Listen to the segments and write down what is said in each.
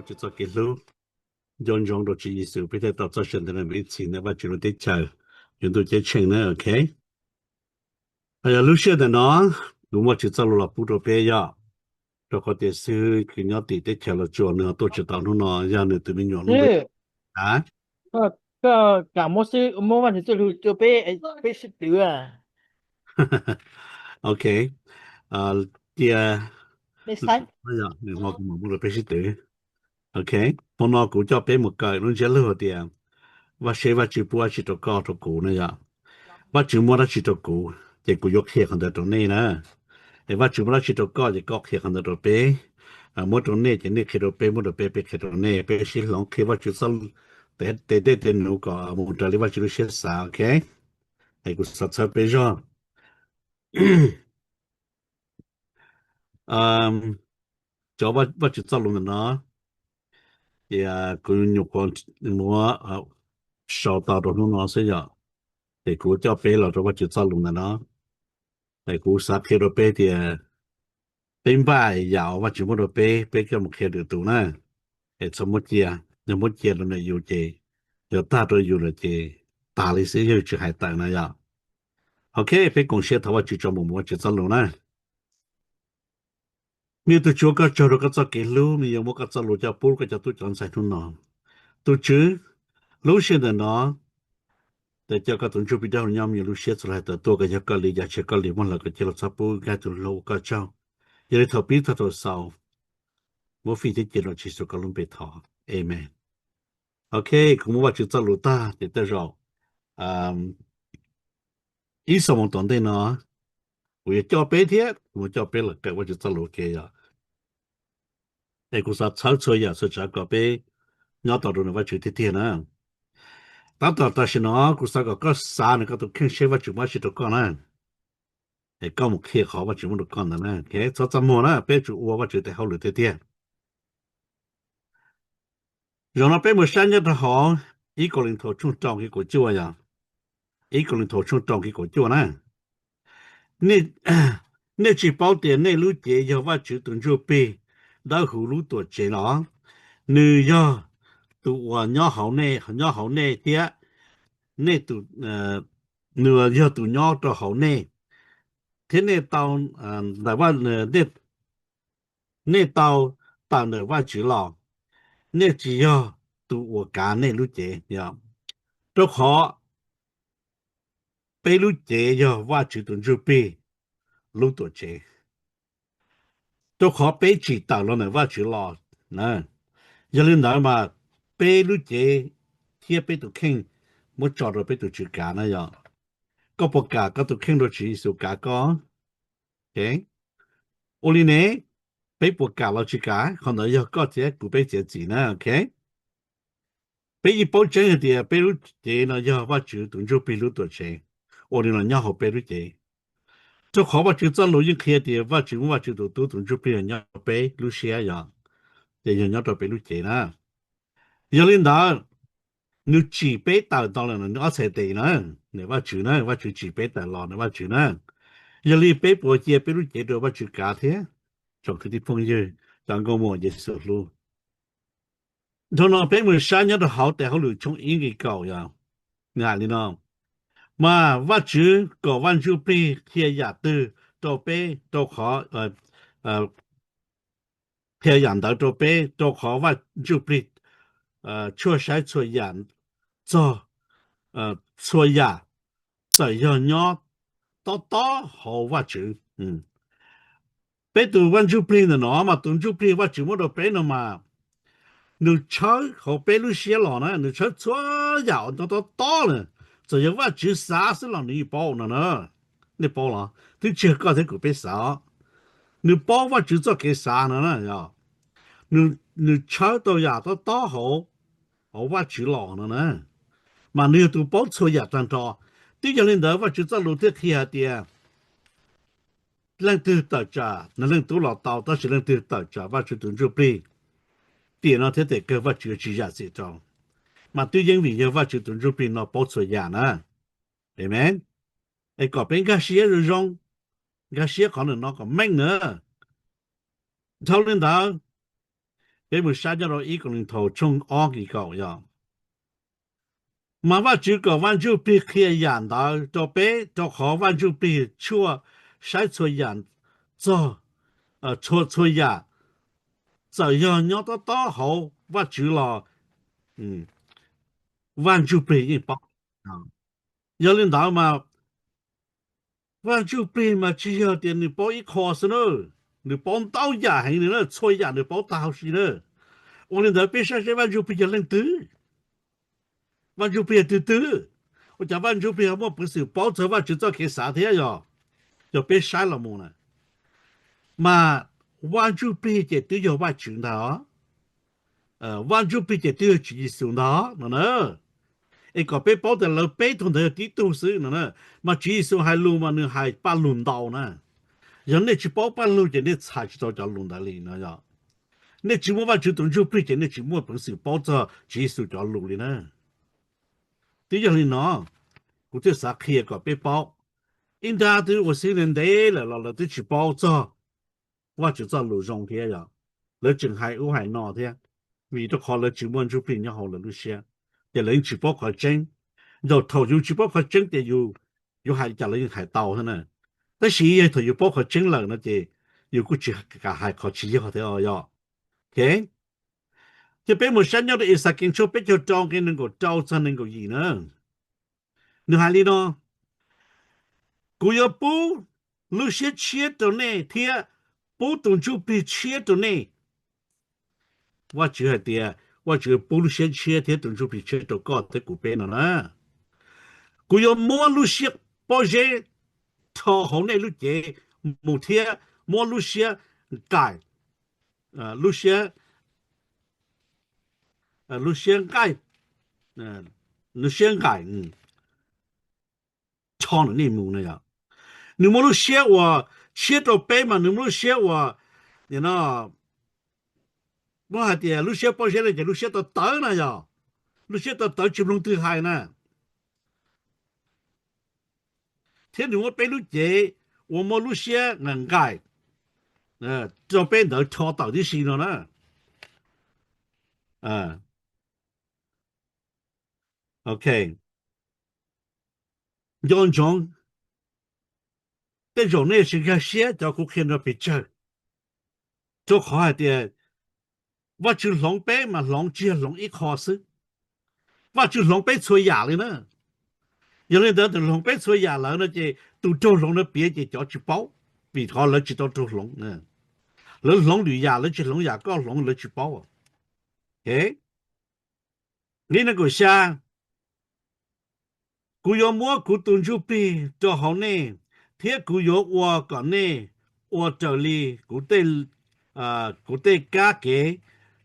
Tswv txoj kev hlub, nco ntsoov rau Tswv Yexus peb thiaj tau txoj sia ntev los mus ib txhis ntawm Vajtswv lub teb chaws, yuav ntuj ceeb tsheej na, ok. Yog lub sij hawm ntawm no, kuv muab Vajtswv txoj lus los pub rau peb yom, rau qhov tias xib hwb uas nyob tim teb chaws Los Tsuas nws ho tuaj tsis tau hnub no, yog nws tus me nyuam lub npe. Koj kam muab xib, muab Vajtswv txoj lus rau peb, peb sib twv. Ok, cia, yog nws ho kuv mam muab rau peb sib twv. Ok, hmo no kuv coj peb mus kawm lub ntsiab lus tias, Vaj, seb Vajtswv pub dab tsi rau koj rau kuv na yom. Vajtswv muab dab tsi rau kuv, ces kuv yuav qhia qhov ntawd rau nej na. Es Vajtswv muab dab tsi rau koj, ces koj qhia qhov ntawd rau peb. Muab rau nej, ces nej qhia rau peb, muab rau peb, peb qhia rau nej, peb sib hloov qhia Vajtswv txoj, tes dej tes num kom mus raws li Vajtswv lub siab xav, ok. Es kuv xav txhawb peb zog. Cov Vajtswv txoj lus ntawm no, ces kuv nyuam qhuav muab sau tau rau hnub no xwb yom. Ces kuv coj peb los rau Vajtswv txoj lus ntawm no, es kuv xav qhia rau peb tias peb npaj yam uas Vajtswv muab rau peb, peb coj mus qhia lwm tus na. Es txhob muab cia, yog muab cia rau ntawm yus ces yog tag rau yus lawm ces tas li xwb, yog tsis hais tawm na yom. Ok, peb koom siab thov Vajtswv tso mus mus Vajtswv txoj lus na. Me Tub Tswv, ua koj tsaug rau koj txoj kev hlub, me yuav muab koj txoj lus coj pub koj cov tub cov ntxhais hnub no. Tus Tswv, lub sij hawm ntawm no, tes coj koj tus Ntsuj Plig dawb huv nyob me nyuam lub siab txhua hais tawm tuaj kom yog koj li, yav tsheb koj li muab hlawv kom cia los txhob pub nkag tus hlub, ua koj tsaug. Yog li thov pib txog thaum xaus, muab fij thiab cia rau Tswv Yexus koj lub npe thov, amen. Ok, kuv muab Vajtswv txoj lus tag ces tej zaum ib xuab moos tom ntej no kuv yuav coj peb thiab, kuv yuav coj peb los kawm Vajtswv txoj lus ua ke yom. Es kuv xav txhawb txhua yam txhua tsav kom peb nyob tau rau nws Vajtswv tiag tiag na. Tab tom tam sim no kuv xav kom koj xav nws koj tus kheej seb Vajtswv muab dab tsi rau koj na. Es koj mus qhia qhov Vajtswv muab rau koj ntawd na. Ok, txhob txaj muag na, peb tsum ua Vajtswv tes hauj lwm tiag tiag. Zaum no peb mus saib nyob rau hauv ib Kauleethaus tshooj rau nqe kaum cuaj yom. Ib Kauleethaus tshooj rau nqe kaum cuaj na. Nej tsis paub tias nej lub cev yog Vajtswv tus Ntsuj Plig Dawb Huv lub Tuamtsev los? Nws yog tus uas nyob hauv nej, nyob hauv nej thiab nej tus, nws yog tus nyob rau hauv nej, thiab nej tau ntawm, nej tau tawm ntawm Vajtswv los, nej tsis yog tus uas kav nej lub cev. Rau qhov peb lub cev yog Vajtswv tus Ntsuj Plig lub Tuamtsev, rau qhov peb tsis tawm los ntawm Vajtswv los na. Yog li ntawd mas peb lub cev thiab peb tus kheej muab tso rau peb tus Tswv kav na yom. Koj puas kam koj tus kheej rau Tswv Yexus kav koj? Ua li ne, peb puas kam los tsis kam, qhov ntawd yog koj thiab kuv peb txiav txim na, ok. Peb yeej paub tseeb hais tias peb lub cev no yog Vajtswv tus Ntsuj Plig lub Tuamtsev uas nws los nyob hauv peb lub cev. Rau qhov Vajtswv txoj lus yeej qhia tias Vajtswv muab Vajtswv tus Tub tus Ntsuj Plig los nyob rau peb lub siab yom, ces yog nyob rau peb lub cev na. Yog li ntawd, nws tsim peb tawm ntawm nws ob txhais tes na, nws Vajtswv na, Vajtswv tsim peb tawm los nws Vajtswv na. Yog li peb puas cia peb lub cev rau Vajtswv kav thiab? Tsoom kwv tij phooj ywg, cov nkauj muam Yexus hlub, dhau no peb mus saib nyob rau hauv tes hauj lwm tshooj ib nqe kaum yom, nws hais li no: Mas Vajtswv kom Vaj Ntsuj Plig qhia yam twg rau peb, rau qhov, qhia yam ntawd rau peb, rau qhov Vaj Ntsuj Plig tshuaj saib txhua yam, txog txhua yam, txawm yog nyob tob tob hauv Vajtswv. Peb tus Vaj Ntsuj Plig ntawm no mas tus Ntsuj Plig Vajtswv muab rau peb no mas nws tshawb hauv peb lub siab los na, nws tshawb txhua yam uas nyob tob tob na, txawm yog Vajtswv xav xwb los nws yeej paub no na. Nej paub los? Twb tsis yog koj thiab kuv peb xav, nws paub Vajtswv txoj kev xav no na. Nws tshawb tau yam tob tob hauv, hauv Vajtswv los no na, mas nws yog tus paub txhua yam tag nrho. Twb yog li ntawd Vajtswv txoj lus thiaj qhia hais tias leej twg tawm tsam, nws leej tub los tau, tab sis leej twg tawm tsam Vajtswv tus Ntsuj Plig, tiam no thiab tiam kawg Vajtswv yuav tsis zam txim rau. Mas twb yeej vim yog Vajtswv tus Ntsuj Plig no paub txhua yam na. Amen. Es kom peb nkag siab zoo zoo, nkag siab qhov ntawm no kom meej na. Dhau li ntawd, Peb mus saib nyob rau ib Kauleethaus tshooj ob nqe kaum yog, mas Vajtswv kom Vaj Ntsujplig qhia yam ntawd rau peb, rau qhov Vaj Ntsujplig tshuaj, saib txhua yam txog, txhua, txhua yam, txawm yog nyob tob tob hauv Vajtswv los Vaj Ntsujplig yeej paub. Yog li ntawd mas Vaj Ntsujplig mas tsis yog tias nws paub ib qho xwb na, nws paub ntau yam heev li na, txhua yam nws paub tag huv si na. Ua li ntawd peb saib seb Vaj Ntsujplig yog leej twg? Vaj Ntsujplig yog twg twg? Ua cas Vaj Ntsujplig ho muaj peev xwm paub txog Vajtswv txoj kev xav thiab yog? Yog peb saib los mus na, mas Vaj Ntsujplig ces twb yog Vajtswv ntag os. Vaj Ntsujplig ces twb yog Tswv Yexus ntag no na. Es kom peb paub tias lawv peb tug ntawd yog tib tug xwb no na. Mas Tswv Yexus hais lus mas nws hais paj lug ntau na. Yog nej tsis paub paj lug ces nej txhais tsis tau cov lus ntawd li no yog. Nej tsis muaj Vajtswv tus Ntsujplig ces nej tsis muaj peev xwm paub txog Tswv Yexus cov lus li na. Twb yog li no, kuv thiaj xav qhia kom peb paub. Ib nrab twb ua xib ntev lawm los lawv twb tsis paub txog Vajtswv txoj lus zoo thiab yog, lawv tseem hais ub hais no thiab, vim rau qhov lawv tsis muaj Ntsujplig nyob hauv lawv lub siab, ces lawv yeej tsis paub qhov tseeb. Zaum thaum yus tsis paub qhov tseeb ces yus, yus hais li cas lawv yeej hais tau thiab na. Tab sis yog thaum yus paub qhov tseeb lawm no ces yus kuj tsis kam hais qhov tsis yog thiab yog. Ok, ces peb mus saib nyob rau Ixayees tshooj peb caug rau nqe nees nkaum rau txog nees nkaum yim na. Nws hais li no, kuv yuav pub lub siab tshiab rau nej thiab pub tus Ntsujplig tshiab rau nej. Vajtswv hais tias Vajtswv pub lub siab tshiab thiab tus Ntsujplig tshiab rau koj thiab kuv peb no na. Kuv yuav muab lub siab pob zeb rho hauv nej lub cev mus thiab muab lub siab nqaim, lub siab, lub siab nqaim, lub siab nqaim rho ntawm nej mus no yog. Nws muab lub siab uas tshiab rau peb mas nws muab lub siab uas, no, muab hais tias lub siab pob zeb no ces lub siab tawv tawv no yog, lub siab tawv tawv tsis mloog twg hais na. Thiab nws muab peb lub cev uas muaj lub siab nqaim rau peb ntawd rho tawm tib si no na. Ok, nco ntsoov, tej zaum nej tsis nkag siab cov kuv qhia no pes tsawg, rau qhov hais tias Vajtswv hloov peb mas hloov tsis yog hloov ib qho xwb, Vajtswv hloov peb txhua yam li na. Yog li ntawd, thaum hloov peb txhua yam lawm no ces tus raug hloov no piav ces cov tsis paub, vim qhov lawv tsis tau raug hloov. Lawv hloov lwm yam, lawv tsis hloov yam koj hloov, lawv tsis paub. Nqe nees nkaum xya, kuv yuav muab kuv tus Ntsujplig rau hauv nej, thiab kuv yuav ua kom nej ua raws li kuv tej, kuv tej kab ke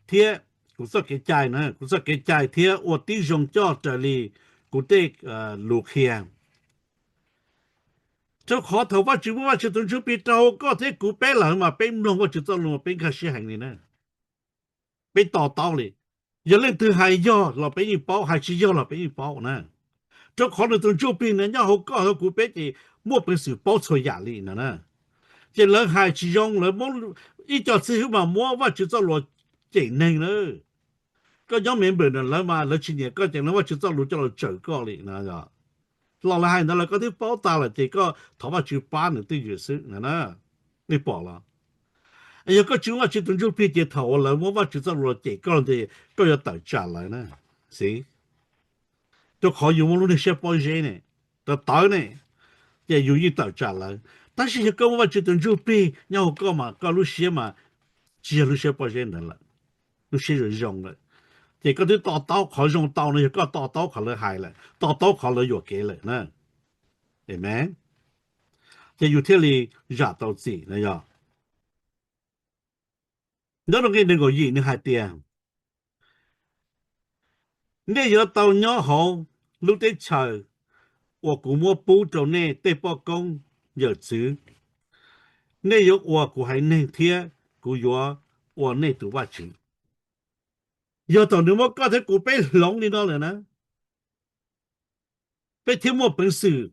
thiab kuv txoj kev cai na, kuv txoj kev cai thiab ua tib zoo coj raws li kuv tej lus qhia. Rau qhov thaum Vajtswv muab Vajtswv tus Ntsujplig rau hauv koj thiab kuv peb lawm mas peb mloog Vajtswv txoj lus mas peb nkag siab heev li na. Peb to taub li. Yog leej twg hais yog los peb yeej paub, hais tsis yog los peb yeej paub na. Rau qhov nws tus Ntsujplig na nyob hauv koj hauv kuv peb ces muaj peev xwm paub txhua yam li no na. Ces lawv hais tsis zoo, lawv muab ib co txij hwb mas muab Vajtswv txoj lus cem neeg na. Koj nyob member ntawm lawv mas lawv tsis nyiam koj ces lawv Vajtswv txoj lus coj los tsawm koj li no. Los lawv hais ntawd los koj twb paub tas lawm ces koj thov Vajtswv pab nws twj ywm xwb na. Nej pom los? Yog koj tsis muaj Vajtswv tus Ntsujplig ces thaum uas lawv muab Vajtswv txoj lus los cem koj ces koj yuav tawm tsam lawv na. Xij, rau qhov yus muaj lub niag siab pob zeb ne, tawv tawv ne, ces yus yeej tawm tsam lawv. Tab sis yog koj muaj Vajtswv tus Ntsujplig nyob hauv koj mas koj lub siab mas tsis yog lub siab pob zeb ntawd lawm, lub siab zoo zoo lawm. Ces koj twb to taub qhov zoo tau no yog koj to taub qhov lawv hais lawm, to taub qhov lawv yuam kev lawm na. Amen. Ces yus thiaj li zam tau txim no yog. Nyob rau nqe nees nkaum yim nws hais tias, nej yuav tau nyob hauv lub teb chaws uas kuv muab pub rau nej tej poj koob yawm txwv. Nej yuav ua kuv haiv neeg thiab kuv yuav ua nej tus Vajtswv. Yog thaum nws muab koj thiab kuv peb hloov li no lawm na, peb thiaj muaj peev xwm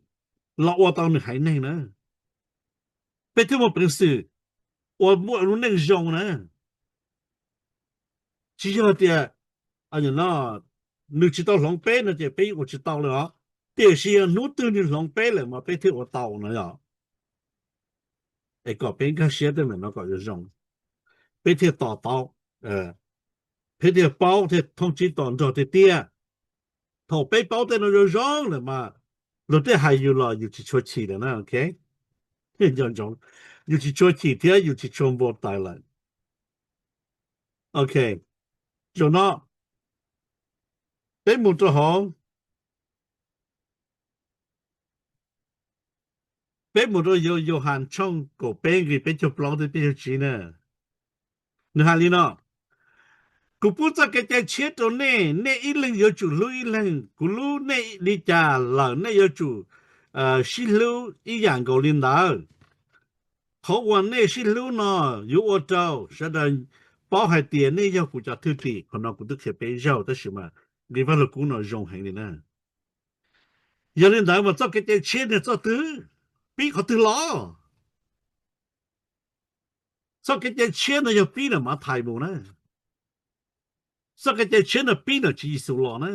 los ua tau nws haiv neeg na. Peb thiaj muaj peev xwm ua muaj lub neej zoo na. Tsis yog tias no nws tsis tau hloov peb no ces peb ua tsis tau li os. Tiam sis yog hnub twg nws hloov peb lawm mas peb thiaj ua tau no yog. Es kom peb nkag siab tej me no kom zoo zoo, peb thiaj to taub, peb thiaj paub thiaj thooj tsib to nrog tiag tiag. Thaum peb paub tej no zoo zoo lawm mas luag tej hais yus los yus tsis tshua chim lawm na, ok? Nco ntsoov, yus tsis tshua chim thiab yus tsis tshua npau taws lawm. Ok, zaum no peb mus rau hauv, peb mus rau Yauhas tshooj kaum peb nqe peb caug plaub thiab peb caug tsib na. Nws hais li no: Kuv pub txoj kev cai tshiab rau nej, nej ib leeg yuav tsum hlub ib leeg. Kuv hlub nej li cas lawm nej yuav tsum sib hlub ib yam nkaus li ntawd. Qhov uas nej sib hlub no yuav ua rau sawv daws paub hais tias nej yog kuv cov thwj tim. Qhov no kuv twb qhia peb zaug tab sis mas nqe Vaj Lug Kub no zoo heev li na. Yog li ntawd mas txoj kev cai tshiab niag txoj twg, pib qhov twg los? Txoj kev cai tshiab no yog pib ntawm Mathais mus na. Txoj kev cai tshiab no pib ntawm Tswv Yexus los na,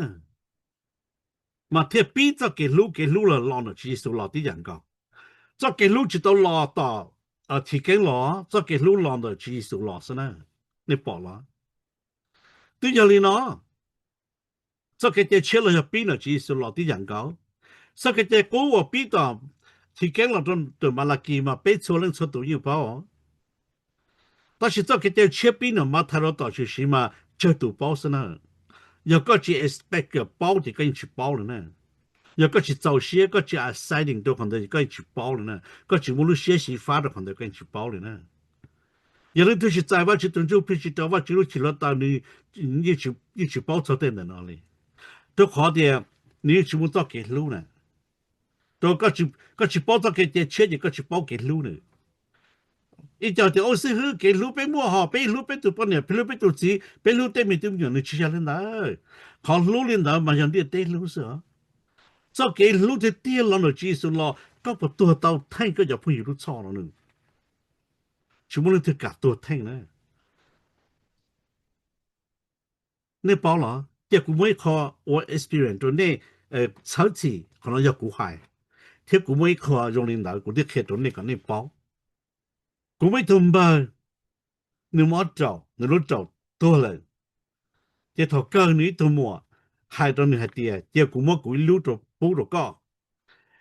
mas thiaj pib txoj kev hlub, kev hlub los los ntawm Tswv Yexus los tib yam nkaus. Txoj kev hlub tsis tau los tom Chiv Keeb los, txoj kev hlub los ntawm Tswv Yexus los xwb na. Nej pom los? Twb yog li no, txoj kev cai tshiab los yog pib ntawm Tswv Yexus los tib yam nkaus. Txoj kev cai qub uas pib tom Chiv Keeb los rau ntawm Malakis mas peb txhua leej txhua tus yeej paub. Tab sis txoj kev cai tshiab pib ntawm Mathais rau tom Tshwm Sim mas tsawg tus paub xwb na. Yog koj tsis expect paub ces koj yeej tsis paub li na. Yog koj tsis txaus siab, koj tsis exciting rau qhov ntawd ces koj yeej tsis paub li na. Koj tsis muaj lub siab xyiv fab rau qhov ntawd koj yeej tsis paub li na. Yog leej twg tsis txais Vajtswv tus Ntsuj Plig, tsis raug Vajtswv lub cim hluav taws, nws yeej tsis paub txog tej ntawm no li, rau qhov tias nws yeej tsis muaj txoj kev hlub na. Rau koj tsis paub txoj kev cai tshiab ces koj tsis paub kev hlub na. Ib co tias, ua xib hwb, kev hlub peb muaj hos, peb hlub peb tus poj niam, peb hlub peb tus txiv, peb hlub tej me tub me nyuam, nws tsis yog li ntawd. Qhov hlub li ntawd mas yog ntiaj teb hlub xwb os. Txoj kev hlub tiag tiag los ntawm Tswv Yexus los, koj puas tuag tau theej koj cov phooj ywg lub txhoj no nws? Tsis muaj leej twg kam tuag theej na. Nej paub los? Cia kuv muab ib qho ua experience rau nej txhawb txhim, qhov no yog kuv hais, thiab kuv muaj ib qho zoo li ntawd kuv thiaj qhia rau nej kom nej paub. Kuv muaj ib tug npawg, nws mob raum, nws lub raum tuag lawm. Ces thaum kawg nws ib tug muam hais rau nws hais tias cia kuv muab kuv ib lub rau pub rau koj.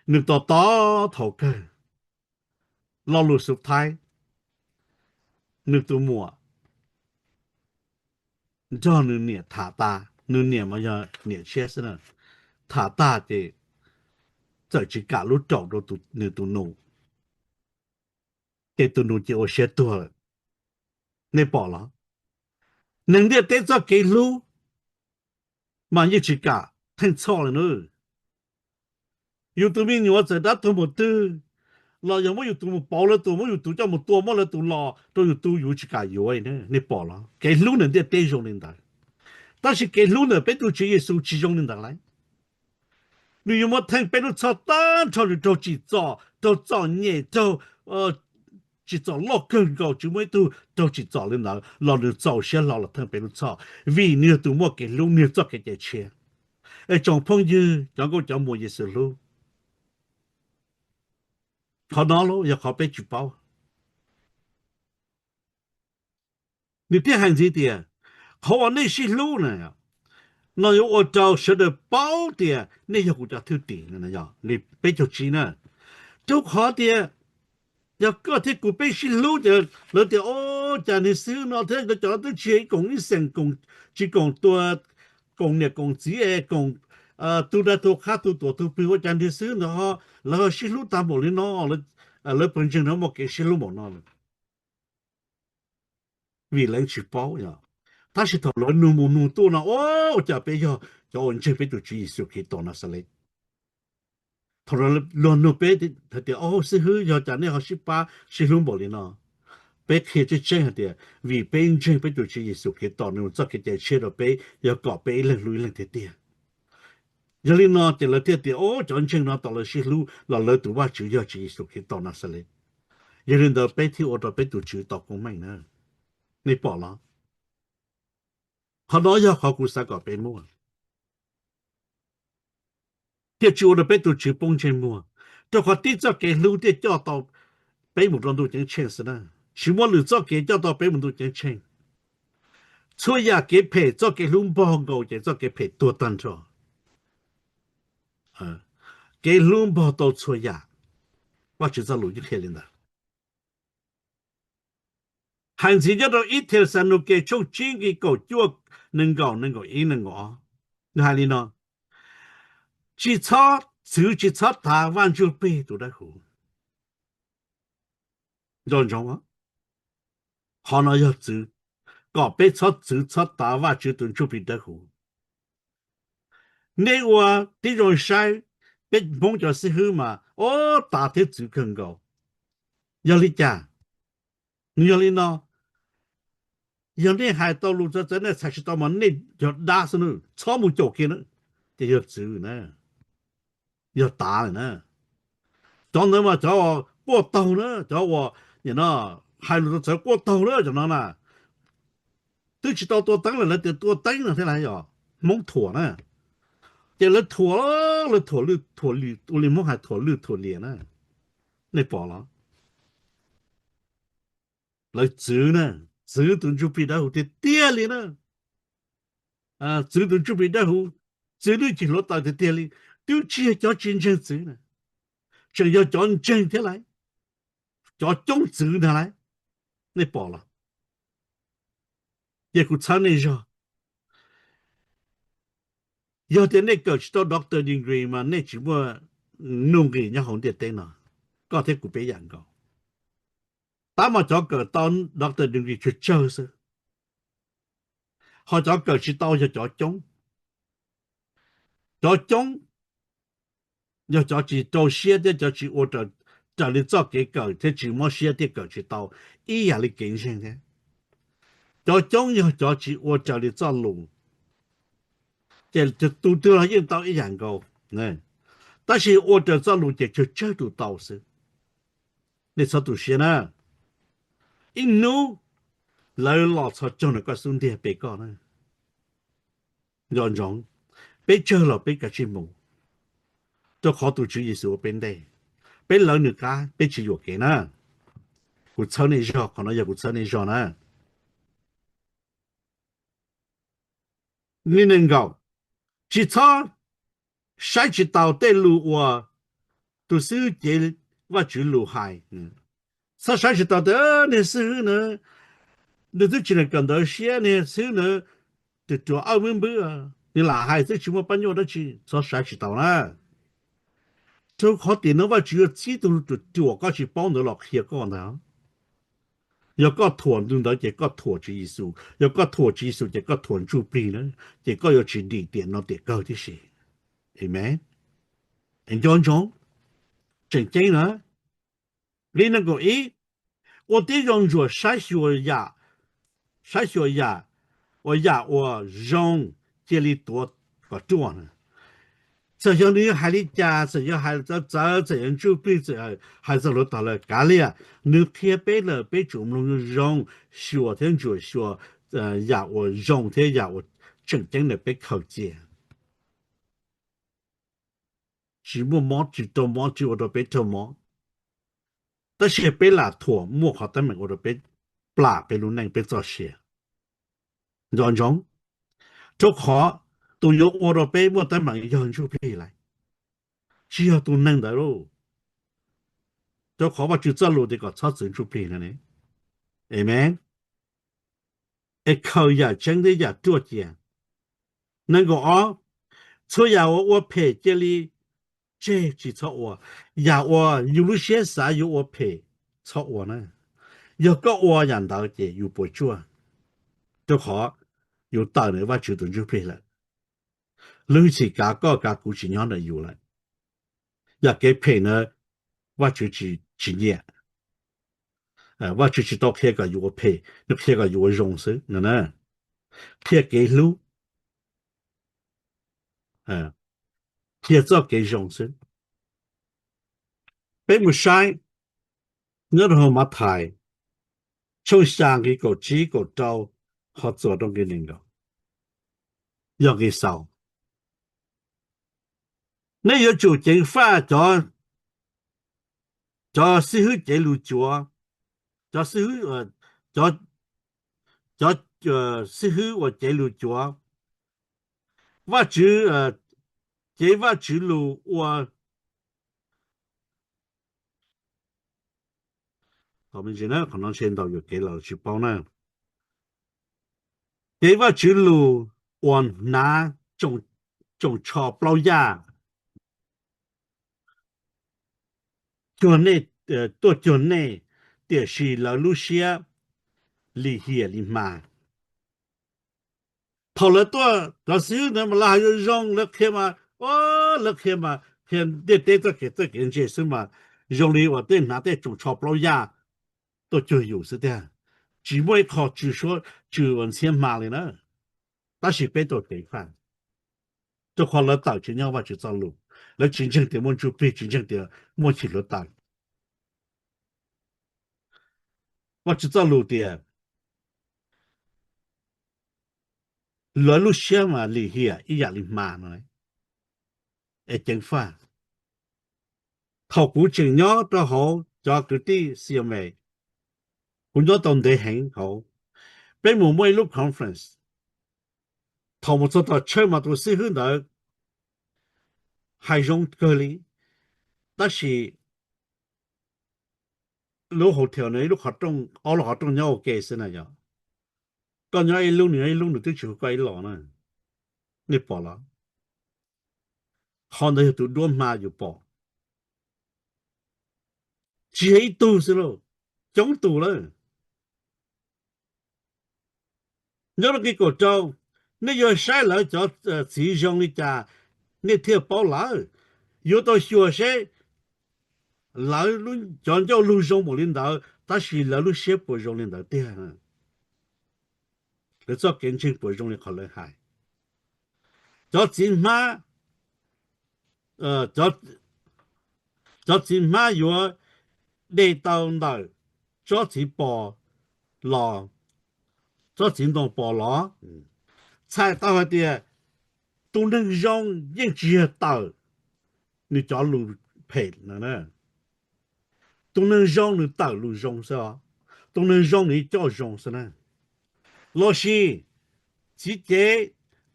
Nws tos tos thaum kawg, lo lus xub thaib, nws tus muam nrog nws niam tham tas, nws niam mas yog niam tshiab xwb na, tham tag ces txawm tsis kam lub raum rau nws tus nus, ces tus nus ces ua siab tuag lawm. Nej pom los? Neeg ntiaj teb txoj kev hlub mas yeej tsis kam theej txhoj li na. Yus tus me nyuam txawm dab tuag mus twg los yog muab yus tus mus pauv lawv tus, muab yus tus coj mus tua, muab lawv tus los rau yus tu, yus tsis kam yuav. Nej pom los? Kev hlub ntawm ntiaj teb zoo li ntawd, tab sis kev hlub ntawm peb tus Tswv Yexus tsis zoo li ntawd lauj. Nws yuav muab theej peb lub txhoj tag nrho, nws raug tsim txom, raug txom nyem, raug tsim txom loj kawg nkaus, tsis muaj ib tug raug tsim txom li ntawd los nws txaus siab hlo los theej peb lub txhoj, vim nws yog tus muaj kev hlub, nws yog txoj kev cai tshiab. Es tsoom phooj ywg, cov nkauj cov muam Yexus hlub, qhov no los yog qhov peb tsis paub. Nws thiaj hais ntxiv tias, qhov uas nej sib hlub na, no yuav ua rau sawv daws paub tias nej yog kuv cov thwj tim, nqe peb caug tsib na. Rau qhov tias yog koj thiab kuv peb sib hlub ces lawv tias, o, cas niag xib hwb no thiab cov no twb tsis yog ib koom ib xeem, tsis koom tua, koom niam koom txiv es koom tu dab tu qhab tu tuam tu plig, ua cas niag xib hwb ntawd lawv ho sib hlub tag npaum li no, lawv puas ntseeg no muaj kev sib hlub npaum no lawm? Vim lawv tsis paub yog, tab sis thaum lawv nug mus nug tuaj no, ua cas peb yog cov uas ntseeg peb tus Tswv Yexus Khetos Naxales. Thaum luag nug peb hais tias, o, xib hwb, yog cas nej ho sib pab sib hlub npaum li no? Peb qhia tseeb tseeb hais tias vim peb ntseeg peb tus Tswv Yexus Khetos, nws txoj kev cai tshiab rau peb yog kom peb ib leeg hlub ib leeg tiag tiag. Yog li no ces lawv thiaj tias, o, cov ntseeg no tau lawv sib hlub los lawv tus Vajtswv yog Tswv Yexus Khetos Naxales. Yog li ntawd peb thiaj ua rau peb tus Tswv tau koob meej na. Nej pom los? Qhov no yog qhov kuv xav kom peb muaj, thiaj tsis ua rau peb tus tswv poob ntsej muag, rau qhov tib txoj kev hlub thiaj coj tau peb mus rau ntuj ceeb tsheej xwb na. Tsis muaj lwm txoj kev coj tau peb mus ntuj ceeb tsheej. Txhua yam kev phem, txoj kev hlub npog nkaus ces txoj kev phem tuag tag nrho. Kev hlub npog tau txhua yam. Vajtswv txoj lus yeej qhia li ntawd. Hais ntxiv nyob rau ib Thexalaunikes tshooj tsib nqe kaum cuaj, nees nkaum, nees nkaum ib, nees nkaum ob, nws hais li no: Tsis txhob txwv, tsis txhob tav Vaj Ntsuj Plig tus Dawb Huv. Nco ntsoov, qhov no yog txwv, kom peb txhob txwv txhob tav Vajtswv tus Ntsuj Plig Dawb Huv. Nej ua tib zoo saib peb Hmoob cov xib hwb mas, o, tav thiab txwv kawg nkaus. Yog li cas? Nws yog li no: yog nej hais tau lus txawv txawv, nej txhais tsis tau mas nej yog dab xwb na, txhob mus caum kiag na, ces yog txwv na, yog tav lawm na. Cov ntawd mas cov quaj taug na, cov uas nim no hais lus txawv txawv quaj taug na, cov no na, twb tsis tau tua teeb lawm lawv tias tua teeb no thiab lauj, yog Hmoob thuam na. Ces lawv thuam, lawv thuam lwj thuam liam, ua li Hmoob hais thuam lwj thuam liam na. Nej pom los? Lawv txwv na, txwv tus Ntsuj Plig Dawb Huv tiag tiag li na. Txwv tus Ntsuj Plig Dawb Huv, txwv lub cim hluav taws tiag tiag li. Twb tsis yog cov tsis ntseeg txwv na, tseem yog cov ntseeg thiab lauj, cov coob txwv ntag lauj. Nej pom los? Ces kuv txhawb nej zog, yog tias nej kawm tsis tau doctor degree mas nej tsis muaj nuj nqis nyob hauv ntiaj teb no. Koj thiab kuv peb yam nkaus. Tab mas cov kawm tau doctor degree tsawg tsawg xwb, ho cov kawm tsis tau yog cov coob. Cov coob yog cov tsis rau siab thiab cov tsis ua raws li txoj kev kawm thiab tsis mob siab thiaj kawm tsis tau ib yam li kev ntseeg thiab. Cov coob yog cov tsis ua raws li txoj lus, ces tus twg los yeej tau ib yam nkaus. Tab sis ua raws txoj lus ces tsawg tsawg tus tau xwb. Nej txhob tu siab na. Ib hnub lawv los txhos caug ntawm koj xub ntiag pe koj na. Nco ntsoov, peb tsawg los peb kav tsij mus, rau qhov tus Tswv Yexus ua peb ntej. Peb lawv nws qab, peb tsis yuam kev na. Kuv txhawb nej zog, qhov no yog kuv txhawb nej zog na. Nqe nees nkaum, tsis txhob saib tsis taus tej lus uas tus xib hwb cev Vajtswv lus hais. Txhob saib tsis taus tias niag xib hwb na, nws twb tsis kawm ntawv siab, niag xib hwb na, tus ruam awb mwb npwb, nws lam hais xwb tsis muaj pab nyuaj dab tsi. Txhob saib tsis taus na, rau qhov tiam no Vajtswv yuav txib tus ruam ruam koj tsis paub ntawd los qhia koj ntag. Yog koj thuam tus ntawd ces koj thuam Tswv Yexus, yog koj thuam Tswv Yexus ces koj thuam Ntsuj Plig na, ces koj yuav tsis dim tiam no tiam kawg tib si. Amen. Es nco ntsoov, tseem ceeb na. Nqe nees nkaum ib, ua tib zoo ntsuam saib xyuas yam, saib xyuas yam, ua yam uas zoo, cia li tuav kom ruaj na. Txawm yog nws hais li cas, txawm yog hais txawv txawv, txawm yog Ntsuj Plig, txawm hais txog hluav taws lawm, kav liam, nws qhia peb lawm, peb tsum mloog zoo zoo, xyuas thiab ntsuam xyuas yam uas zoo thiab yam uas tseem ceeb ntawm peb khaws cia. Tsis muaj mob, tsis rau mob, tsis ua rau peb raug mob, tab sis peb lam thuam muaj qhov teeb meem ua rau peb plam peb lub neej peb txoj sia. Nco ntsoov, rau qhov tus yuav ua rau peb muaj teeb meem yog Ntsuj Plig lawm, tsis yog tus neeg ntawd lauj. Rau qhov Vajtswv txoj lus tias kom txhob txwv Ntsuj Plig no ne. Amen. Es khaws yam tseeb thiab yam ruaj cia. Nees nkaum ob, txhua yam uas ua phem cia li tseg tsis txhob ua. Yam uas yus lub siab xav yuav ua phem txhob ua na. Yog koj ua yam ntawd ces yus puas tsuaj, rau qhov yus tawm ntawm Vajtswv tus Ntsuj Plig lawm. Leej txhim kav koj kav kuv tsis nyob ntawm yus lawm. Yam kev phem na Vajtswv tsis nyiam. Vajtswv tsis tau qhia kom yus ua phem, nws qhia kom yus ua zoo xwb no na. Qhia kev hlub, qhia txoj kev zoo xwb. Peb mus saib nyob rau hauv Mathais tshooj xya nqe kaum tsib kaum rau ho txuas rau nqe nees nkaum. yog nqi xaus. Nej yuav tsum ceev faj cov, cov xib hwb cev lus cuav, cov xib hwb, cov, cov xib hwb uas cev lus cuav. Vajtswv, cev Vajtswv lus ua, qhov no ntshe ntau yuam kev los tsis paub na. Cev Vajtswv lus uas hnav tsoos tsho plaub yaj cuag nej, tuaj cuag nej, tiam sis lawv lub siab lim hiam li hma. Thaum lawv tuaj cov xib hwb ntawd mas lawv hais zoo zoo, lawv qhia mas, lawv qhia mas qhia ntiaj teb txoj kev txawj kev ntse xwb mas zoo li uas tej hnav tej tsoos tsho plaub yaj tuaj cuag yus xwb tiag. Tsis muaj ib qho tsw suab tsw ua ntxhiab hma li na. Tab sis peb tau ceev faj, rau qhov lawv tawm tsis nyob Vajtswv txoj lus, lawv tsis ntseeg tias muaj ntsuj plig, tsis ntseeg tias muaj chim hluav taws. Vajtswv txoj lus tias lawv lub siab mas lim hiam ib yam li hma no, es ceev faj. Thaum kuv tseem nyob rau hauv cov kwv tij Xiames, kuv nyob tau ntev heev hauv, peb mus muaj ib lub conference. Thaum mus txog tom tshawj mas tus xib hwb ntawd hais zoo kawg li, tab sis lub hotel no ib lub qhov rooj, ob lub qhov rooj nyob ua ke xwb na yom. Koj nyob ib lub, nws nyob ib lub, nws twb tsis hu koj ib los na. Nej pom los? Qhov ntawd yog tus duab hma yus pom. Tsis yog ib tug xwb lauj, coob tus lawm. Nyob rau nqi kaum rau, nej yuav saib lawv cov txiv zoo li cas nej thiaj paub lawv. Yuav tau xyuas seb lawv cov ncauj lug zoo npaum li ntawd tab sis lawv lub siab puas zoo li ntawd tiag? Lawv txoj kev ntseeg puas zoo li qhov lawv hais? Cov txiv hmab, cov txiv hmab yuav de tau ntawm tsob txiv pos los, tsob txiv ntoo pos los? Txhais tau hais tias tus neeg zoo yeej tsis yog tawm nws cov lus phem no. Tus neeg zoo nws tawm lus zoo xwb os. Tus neeg zoo nws coj zoo xwb na. Los sis txiv cev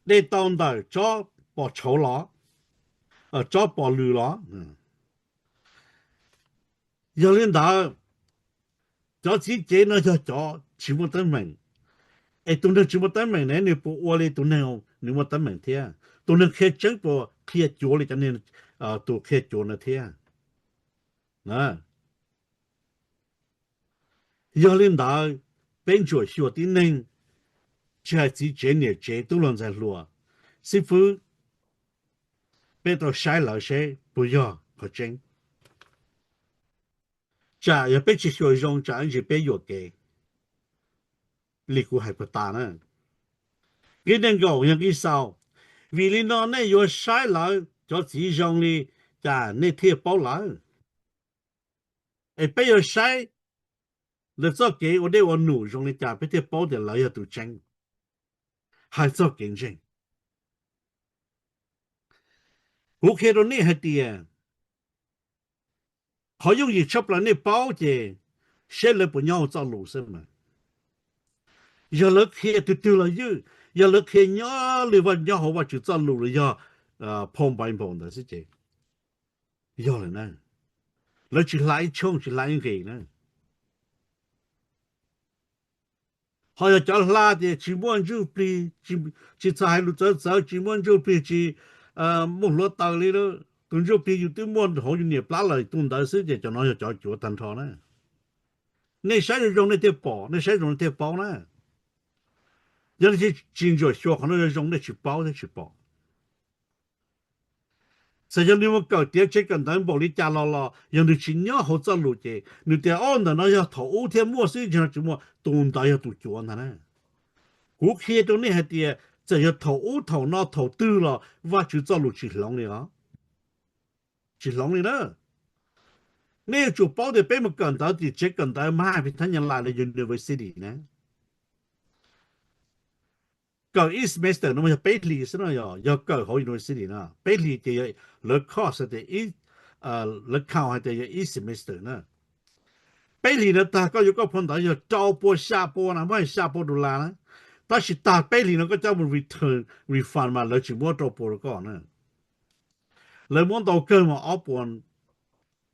de tau ntawm tsob pos tshauv los, tsob pos lws los? Yog li ntawd, cov txiv cev no yog cov tsis muaj teeb meem, es tus neeg tsis muaj teeb meem ne nws puas ua li tus neeg nws muaj teeb meem thiab? Tus neeg qhia tseeb puas qhia cuav li cov neeg, tus qhia cuav no thiab? Yog li ntawd, peb ntsuam xyuas tib neeg, tsis hais txiv tsev niam tsev tub hluas ntxhais hluas, xib fwb, peb tau saib lawv seb puas yog qhov tseeb. Tsam yog peb tsis xyuas zoo tsam ntsis peb yuam kev li kuv hais puag ta na. Nqi nees nkaum yog nqi xaus, vim li no nej yuav saib lawv cov txiv zoo li cas nej thiaj paub lawv. Es peb yuav saib lawv txoj kev ua dej ua num zoo li cas peb thiaj paub tias lawv yog tus tseeb hais txog kev ntseeg. Kuv qhia rau nej hais tias qhov yooj yim tshaj plaws nej paub ces saib lawv puas nyob hauv txoj lus xwb mas. Yog lawv qhia twg twg los ywj, yog lawv qhia nyob li nyob hauv Vajtswv txoj lus los yog phau Bible ntawd xwb ces yog lawm na. Lawv tsis hla ib tshooj tsis hla ib nqes na. Ho yog cov hla tias tsis muaj ntsuj plig, tsis txhob hais lus txawv txawv, tsis muaj ntsuj plig tsis muaj hluav taws li. Tus ntsuj plig yus twb muaj hauv yus niam plab lawm tus ntawd xwb ces cov no yog cov cuav tag nrho na. Nej saib zoo zoo nej thiaj pom, nej saib zoo nej thiaj paub na. Yog nej tsis ntsuam xyuas qhov no zoo zoo nej tsis paub thiab tsis pom. Txawm yog nws mus kawm tiav tsev kawm ntawv npaum li cas los los yog nws tsis nyob hauv txoj lus ces nws tias ob ntawm no yog thaum ub thiaj muaj xwb, tsis no tsis muaj, tus ntawd yog tus cuav ntag na. Kuv qhia rau nej hais tias txawm yog thaum ub thaum no thaum twg los Vajtswv txoj lus tsis hloov li os. Tsis hloov li na. Nej yuav tsum paub tias peb mus kawm ntawv tim tsev kawm ntawv mas hais pis thab nyas lais los university na. kawm ib semester no mas yog peb hlis xwb no, yog, yog kawm hauv university no, peb hlis ces yog lawv course hais tias ib, lawv count hais tias yog ib semester na. Peb hlis no tag koj yuav koj phau ntawv yog rau pua xya pua na, muab xya pua dollar na, tab sis tag peb hlis no koj coj mus return, refund mas lawv tsis muab rau pua rau koj na. Lawv muab ntau kawg mas ob puas,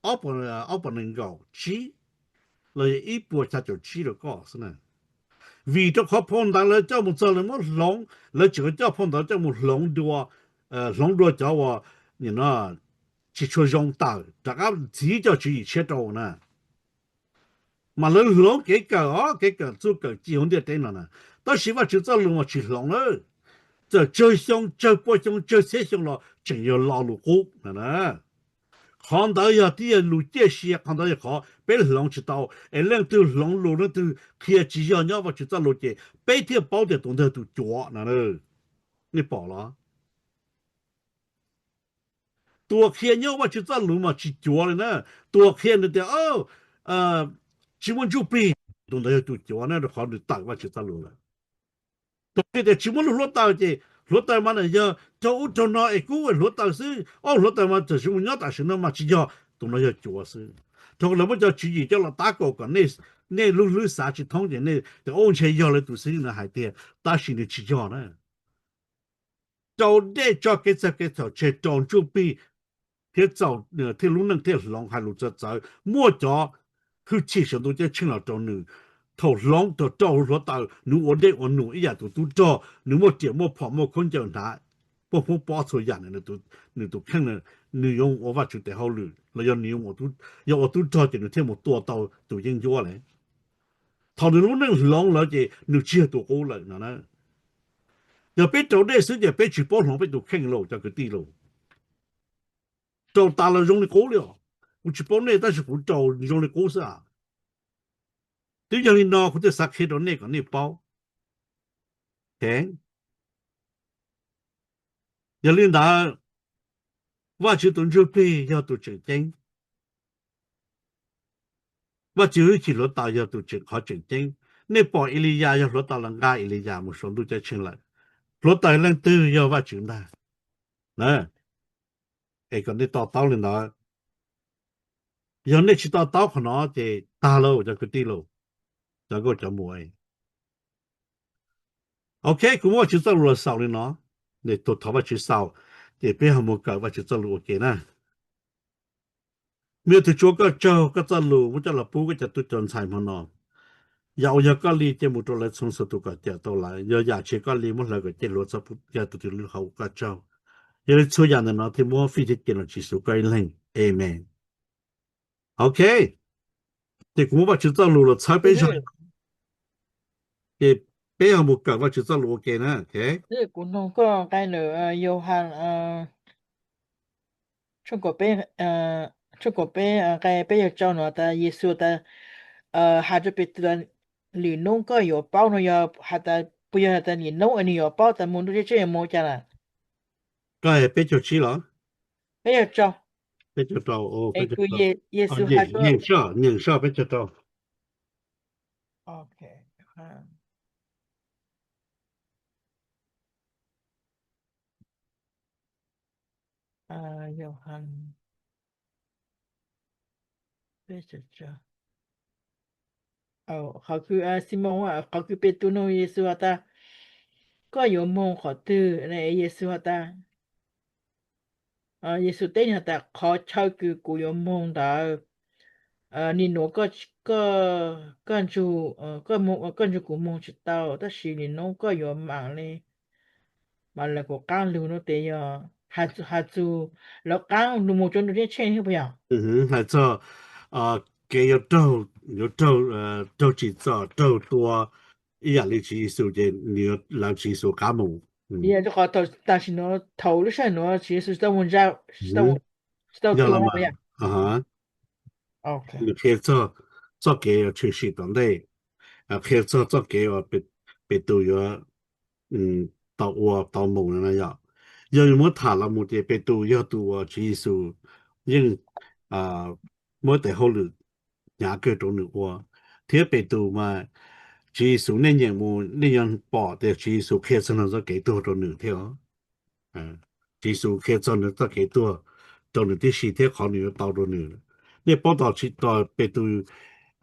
ob puas, ob puas nees nkaum tsib los yog ib puas xya caum tsib rau koj xwb na. Vim rau qhov phau ntawv lawv coj mus txog lawv muab hloov, lawv tseem coj phau ntawv coj mus hloov dua, hloov dua cov uas tsis tshua zoo tawm rov qab ntxiv cov tswv yim tshiab rau na. Mas lawv hloov kev kawm os, kev kawm txuj kawm ci hauv ntiaj teb no na, tab sis Vajtswv txoj lus mas tsis hloov na. Txawm tsawg xyoo, tsawg pua xyoo, tsawg txhiab xyoo los tseem yog lo lus qub na. Qhov ntawd yog tib yog lus ciaj sia, qhov ntawd yog qhov peb hloov tsis tau, es leej twg hloov lus, leej twg qhia tsis yog nyob Vajtswv txoj lus ces peb thiaj paub tias tus ntawd tus cuav na. Nej pom los? Tus uas qhia nyob Vajtswv txoj lus mas tsis cuav li na. Tus uas qhia nws tias tsis muaj ntsuj plig, tus ntawd yog tus cuav na, rau qhov nws tawm Vajtswv txoj lus lawm. Tus qhia tias tsis muaj lub hluav taws ces hluav taws mas yog raug ub raug no es kub hluav taws xwb, ob hluav taws mas txawm tsis mus nyob tam sim no mas tsis yog, tus no yog cuav xwb. Rau qhov lawv muab cov tswv yim coj los tab kaum kom nej lub hlwb xav tsis thoob ces nej tias ub ntshe yog lawv tus xib hwb no hais tiag, tab sis nws tsis yog na. Rau dej tso kev txawj kev txhaum tseg, rau ntsuj plig thiab txaus, thiaj lub neej thiaj hloov, hais lus txawv txawv. Muaj cov hwj chim saum ntuj ceeb tsheej los rau nws. Thaum hloov thaum rau hluav taws, nws ua dej ua num ib yam tus tub rog, nws muaj riam muaj phom muaj khaub ncaws hnav, muaj hmoob pob txhua yam, nws tus kheej, nws yuav ua Vajtswv tes hauj lwm los yog nws yuav ua tub rog ces nws thiaj mus tua tau tus yeeb ncuab lawm. Thaum nws lub neej hloov lawm ces nws tsis yog tus qub lawm no na. Yog peb rau dej xwb ces peb tsis paub hloov peb tus kheej lauj cov kwv tij lauj. Rau tas los zoo li qub li os. Kuv tsis paub nej tab sis kuv rau zoo li qub xwb as. Twb yog li no kuv thiaj xav qhia rau nej kom nej paub. Yog li ntawd, Vajtswv tus ntsuj plig yog tus tseem ceeb. Vajtswv hwj chim hluav taws yog tus tseem, qhov tseem ceeb. Nej pom Eliyas yog hluav taws los nqa Eliyas mus saum ntuj ceeb tsheej lawm. Hluav taws leej twg? Yog Vajtswv ntag. Es kom nej to taub li ntawd. Yog nej tsis to taub qhov no ces tag lauj cov kwv tij lauj, cov nkauj cov muam. Ok, kuv muab Vajtswv txoj lus los xaus li no. Thov Vajtswv xaus, ces peb ho mus kawm Vajtswv txoj lus ua ke na. Me tug Tsua, koj tsaug koj txoj lus muab coj los pub koj cov tub cov ntxhais hmo no. Yam uas yog koj li cia mus rau lawv txhua txhua tus kom cawm tau lawv, yog yam tsis yog koj li muab hlawv kom ceg hluav txog yog tus twg li hauv, koj tsaug. Yog li txhua yam ntawm no thiaj muab fij thiab cia los Tswv Yexus koj ib leeg. Amen. Ok, ces kuv muab Vajtswv txoj lus los txhawb peb zog, ces peb ho mus kawm Vajtswv txoj lus ua ke na. Kuv noog koj nqe ntawm Yauhas tshooj kaum peb, tshooj kaum peb nqe peb caug rau no tas Yexus tas, hais rau Petus, lwm hnub koj yuav paub no yog has tas, puas yog has tas lwm hnub es nws yuav paub tas mus ntuj ceeb tsheej yuav mus cas lawm? Koj hais peb caug tsib los? Peb caug rau. Peb caug rau, peb caug rau. Yexus hais, nyeem soj, nyeem soj peb caug rau. Ok. Yauhas, qhov kws Ximoos, qhov kws Petus nug Yexus has tas, koj yuav moog qhov twg? Yexus has tas, Yexus teb nws has tas, qhov chaw kws kuv yuav moog ntawd, nim nuav koj nrug kuv moog tsis tau, tab sis nim nuav koj yuav maam le, maam le kuv qaab lug nuav tes yog has txug lawv qaab lug moog rua ntuj ceeb tsheej puas yog? Hais txog kev yuav raug, yuav raug, raug tsim txom, raug tua ib yam li Tswv Yexus ces nws yuav lawv Tswv Yexus qaab moog. Yog rua qhov tam sim nuav thaum lub sij hawm nuav Tswv Yexus tsis tau moog ntsa, tsis tau, tsis tau tua puas yog? Nws qhia txog txoj kev yuav tshwm sim tom ntej, qhia txog txoj kev uas Petus yuav tau ua tau moog no yog. Yog muab tham los mus ces Petus yog tus uas Tswv Yexus yeej muab tes hauj lwm hnyav kawg rau nws ua, thiab Petus mas Tswv Yexus nej nyeem mus nej yuav pom tias Tswv Yexus qhia txog nws txoj kev tuag rau nws thiab os. Tswv Yexus qhia txog nws txoj kev tuag rau nws tib si thiab qhov nws yuav tau rau nws. Nej paub tau tsis tau Petus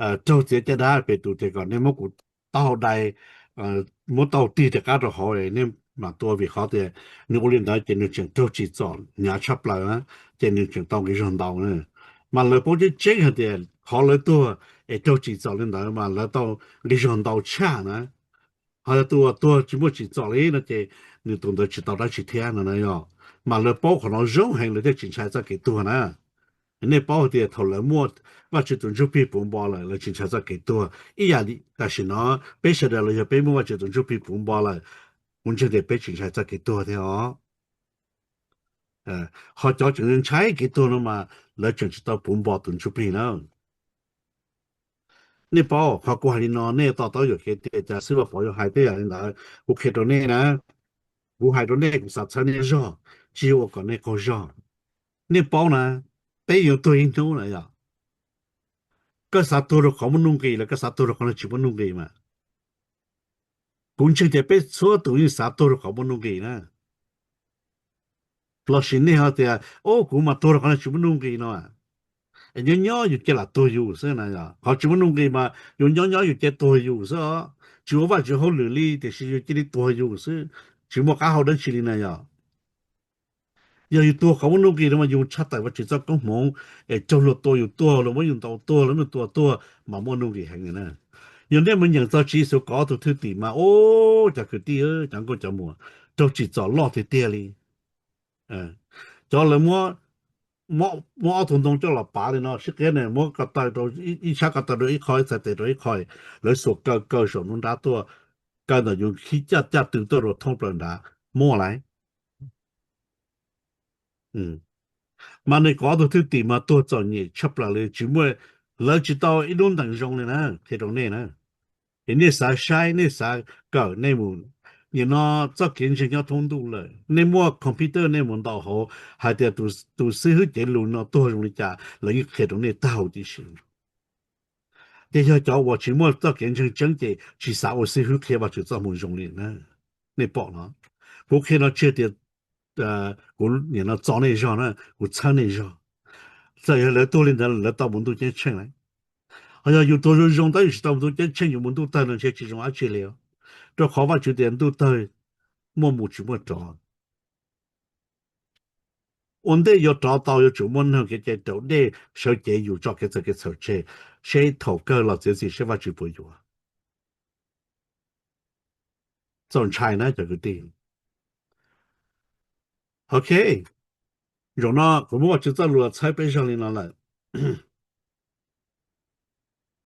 raug txiav caj dab, Petus tias kom nej muab kuv taub hau dai, muab taub hau tig rov qab rau hauv nej mam tua, vim qhov tias nws ua li ntawd ces nws tseem raug tsim txom hnyav tshaj plaws na, ces nws tseem tau nqi zog ntau na. Mas lawv paub tseeb tseeb hais tias qhov lawv tuag es raug tsim txom li ntawd mas lawv tau nqi zog ntau tshaj na. Ho yog tus uas tuag tsis muaj tsim txom li no ces nws tus ntawd tsis tau dab tsi thiab no na yog. Mas lawv paub qhov no zoo heev lawv thiaj tsis ntshai txoj kev tuag na. Nej paub hais tias thaum lawv muaj Vajtswv tus Ntsuj Plig puv npo lawm lawv tsis ntshai txoj kev tuag. Ib yam li tam sim no peb sawv daws los yog peb muaj Vajtswv tus Ntsuj Plig puv npo lawm, kuv ntseeg tias peb tsis ntshai txoj kev tuag thiab os. Ho cov tseem ntshai kev tuag no mas lawv tseem tsis tau puv npo tus Ntsuj Plig na. Nej paub qhov kuv hais li no nej to taub yuam kev tias cas xwb Vaj Pov yuav hais tej yam li ntawd. Kuv qhia rau nej na, kuv hais rau nej kuv xav txhawb nej zog, tsis yog ua kom nej qaug zog. Nej paub na, peb yuav tuag ib hnub na yog. Koj xav tuag rau qhov muaj nuj nqis los koj xav tuag rau qhov tsis muaj nuj nqis mas? Kuv ntseeg tias peb txhua tus yeej xav tuag rau qhov muaj nuj nqis na. Lossis nej ho tias, o, kuv mas tuag rau qhov tsis muaj nuj nqis no. Es nyob nyob yus cia lam tuag yus xwb na yog. Qhov tsis muaj nuj nqis mas yus nyob nyob yus cia tuag yus xwb os. Tsis ua Vajtswv hauj lwm li tiam sis yus cia li tuag yus xwb, tsis muaj qab hau dab tsi li na yog. Yog yus tuag qhov muaj nuj nqis no mas yus tshaj tawm Vajtswv txoj koob hmoov, es raug luag tua yus tuag, luag muab yus ntaus tuag, luag muab yus tua tuag mas muaj nuj nqis heev li na. Yog nej mus nyeem txog Tswv Yexus kov ob tug thwj tim mas, o, cov kwv tij, cov nkauj cov muam, raug tsim txom loj tiag tiag li. Cov lawv muab, muab ob tug ntoo coj los pav li no sib qiab na, muab ko taw rau ib sab, ko taw rau ib qho, ib txhais tes rau ib qho, lawv xuas kaw kaw saum nruab nrab tuaj, kaw ntawm yus khib caj caj tw tuaj rau thoob plaws nrad, muaj lawm. Mas nws kov ob tug thwj tim mas tuag txom nyem tshaj plaws li, tsis muaj, lawv tsis tau ib lub ntees zoo li na, qhia rau nej na. Es nej xav saib, nej xav kawm, nej mus, nim no txoj kev ntseeg nyob thoob ntuj lawm, nej muaj computer nej mus ntaus hauv hais tias tus xib hwb cev lus no tuag zoo li cas, lawv yeej qhia rau nej tag huv tib si. Ces yog cov uas tsis muaj txoj kev ntseeg tseeb ces tsis xav ua xib hwb qhia Vajtswv txoj moo zoo li na. Nej pom no, kuv qhia no tsis tias kuv nim no txo nej zog na, kuv txhawb nej zog. Txawm yog lawv tuag li ntawd lawv tau mus ntuj ceeb tsheej lawm. Ho yog yus tuag zoo zoo tab yus tsis tau mus ntuj ceeb tsheej, yus mus ntuj tawg no ntshe tsis zoo dab tsi li os. Rau qhov Vajtswv tias ntuj tawg muaj mus tsis muaj rov. Ua ntej yuav rov tau yuav tsum muaj neeg kev cai raus dej sawv cev yus tso kev txhaum kev txhaum tseg, seb thaum kawg los txiav txim seb Vajtswv puas yuav. Txaus ntshai na cov kwv tij. Ok, zaum no kuv muab Vajtswv txoj lus los txhawb peb zog li no lawm.